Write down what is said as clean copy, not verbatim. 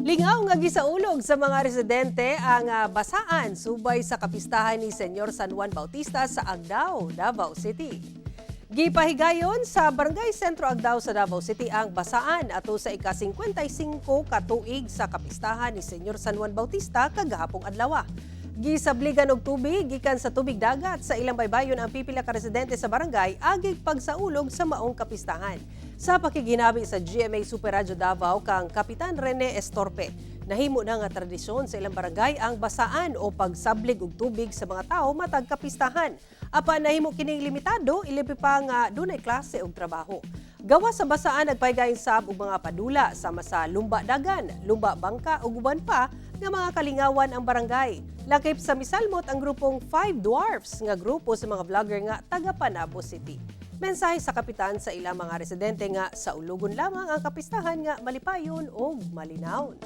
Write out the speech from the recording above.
Lingaw nga gisaulog sa mga residente ang basaan subay sa kapistahan ni Senyor San Juan Bautista sa Agdao, Davao City. Gipahigayon sa Barangay Sentro Agdao sa Davao City ang basaan ato sa ika-55 katuig sa kapistahan ni Senyor San Juan Bautista kagahapong adlaw. Gisabligan og tubig gikan sa tubig dagat sa ilang baybayon ang pipila ka residente sa barangay agig pagsaulog sa maong kapistahan. Sa pakighinami sa GMA Super Radio Davao kang Kapitan Rene Estorpe, nahimo na nga tradisyon sa ilang barangay ang basaan o pagsablig og tubig sa mga tao matag kapistahan. Apan nahimo kining limitado, ilibi pa nga dunay klase og trabaho. Gawas sa basaan, nagpahigayon sab og mga padula sama sa lumba dagan, lumba bangka ug uban pa nga mga kalingawan ang barangay. Lakip sa misalmot ang grupong Five Dwarfs nga grupo sa mga vlogger nga taga Panabo City. Mensahe sa kapitan sa ilang mga residente nga saulugon lamang ang kapistahan nga malipayon o malinawon.